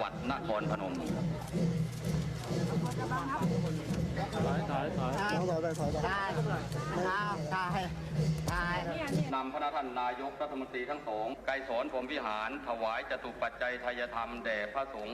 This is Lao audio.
ວັດນະຄອນພະນົມ. ຖອຍ ຖອຍ ຖອຍ ຖອຍ ຖອຍ ຖອຍ ຖອຍ ນຳພະນະທ່ານນາຍົກລັດຖະມົນຕີທັງສອງ ໄກສອນ ພົມວິຫານ ຖວາຍຈະຕຸປັດໄຈໄທຍະທຳແດ່ພະສົງ.